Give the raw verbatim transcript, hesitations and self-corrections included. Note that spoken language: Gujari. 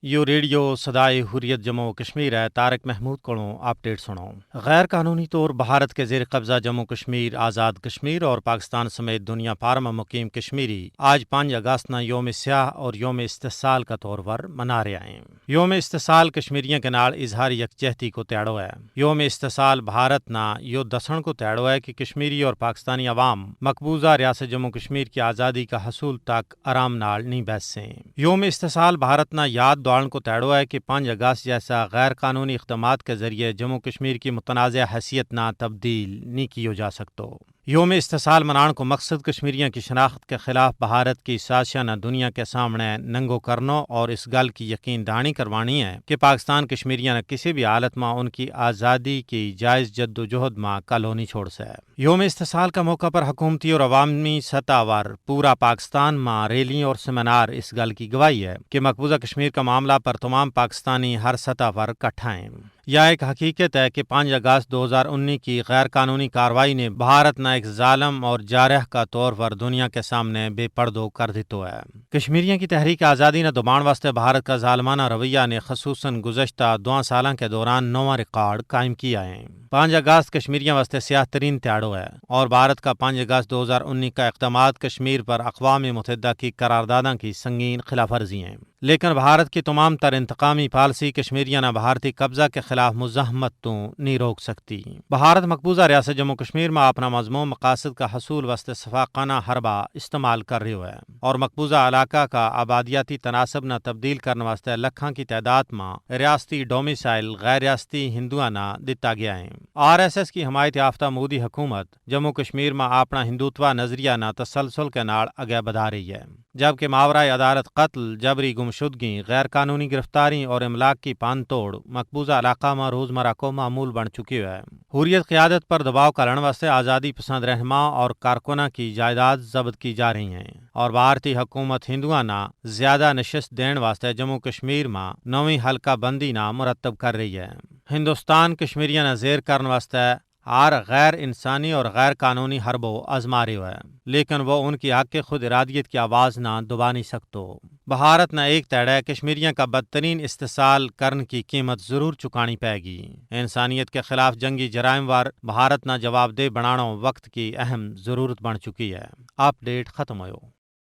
یوہ ریڈیو سدائے حریت جموں و کشمیر ہے۔ طارق محمود کولوں اپڈیٹ سنو۔ غیر قانونی طور بھارت کے زیر قبضہ جموں و کشمیر، آزاد کشمیر اور پاکستان سمیت دنیا پار ما مقیم کشمیری آج پانچ اگست نا یوم سیاہ اور یوم استحصال کا طور پر منا رہیا ہیں۔ یوم استحصال کشمیریاں کے نال اظہار یکجہتی کو تیاڑو ہے۔ یوم استحصال بھارت نا یوہ دسن کو تیاڑو ہے کہ کشمیری اور پاکستانی عوام مقبوضہ ریاست جموں و کشمیر کی آزادی کا حصول تک آرام نال نہیں بیس سیں۔ یوم استحصال بھارت نا یاد دوڑن کو تیاڑو ہے کہ پانچ اگست جیسا غیر قانونی اقدامات کے ذریعے جموں و کشمیر کی متنازعہ حیثیت نا تبدیل نہیں کیو جا سکتو۔ یوم استحصال منان کو مقصد کشمیریاں کی شناخت کے خلاف بھارت کی سازشاں نا دنیا کے سامنے ننگو کرنو اور اس گل کی یقین دہانی کروانی ہے کہ پاکستان کشمیریاں نا کسی بھی حالت ما ان کی آزادی کی جائز جدوجہد ما کلو نہیں چھوڑ سے۔ یوم استحصال کا موقع پر حکومتی اور عوامی سطح پر پورا پاکستان ما ریلیاں اور سیمینار اس گل کی گواہی ہے کہ مقبوضہ کشمیر کا معاملہ پر تمام پاکستانی ہر سطح پر کٹھا ہیں۔ یا ایک حقیقت ہے کہ پانچ اگست دو ہزار انی کی غیر قانونی کارروائی نے بھارت نا ایک ظالم اور جارح کا طور پر دنیا کے سامنے بے پڑدو کر دیتو ہے۔ کشمیریاں کی تحریک آزادی نا دبان واسطے بھارت کا ظالمانہ رویہ نے خصوصا گزشتہ دواں سالاں کے دوران نواں ریکارڈ قائم کیا ہے۔ پانچ اگست کشمیریاں واسطے سیاہ ترین تیاڑو ہے اور بھارت کا پانچ اگست دو ہزار انی کا اقدامات کشمیر پر اقوام متحدہ کی قرارداداں کی سنگین خلاف ورزی ہیں۔ لیکن بھارت کی تمام تر انتقامی پالیسی کشمیریاں نا بھارتی قبضہ کے خلاف مزاحمت تو نہیں روک سکتی۔ بھارت مقبوضہ ریاست جموں و کشمیر ما اپنا مضمون مقاصد کا حصول واسطے سفاقانہ حربہ استعمال کر رہیو ہے اور مقبوضہ علاقہ کا آبادیاتی تناسب نا تبدیل کرن واسطے لکھاں کی تعداد ما ریاستی ڈومیسائل غیر ریاستی ہندوؤں نا دتا گیا ہے۔ آر ایس ایس کی حمایت یافتہ مودی حکومت جموں و کشمیر ما اپنا ہندوتوا نظریہ نا تسلسل کے نال اگے بدھا رہی ہے، جبکہ ماورائے عدالت قتل، جبری گمشدگی، غیر قانونی گرفتاری اور املاک کی پان توڑ مقبوضہ علاقہ ما روزمرہ کو معمول بن چکی ہے۔ حریت قیادت پر دباؤ کھالن واسطے آزادی پسند رہنما اور کارکناں کی جائیداد ضبط کی جا رہی ہیں اور بھارتی حکومت ہندوؤں نا زیادہ نشست دین واسطے جموں و کشمیر ما نویں حلقہ بندی نا مرتب کر رہی ہے۔ ہندوستان کشمیریاں نا زیر کرن واسطے ہر غیر انسانی اور غیر قانونی حربو آزما رہیو ہے، لیکن وہ ان کی حق خود ارادیت کی آواز نا دبا نہیں سکتو۔ بھارت نا ایک تیڑے کشمیریاں کا بدترین استحصال کرن کی قیمت ضرور چکانی پائے گی۔ انسانیت کے خلاف جنگی جرائم وار بھارت نا جواب دہ بنانو وقت کی اہم ضرورت بن چکی ہے۔ اپڈیٹ ختم ہویو۔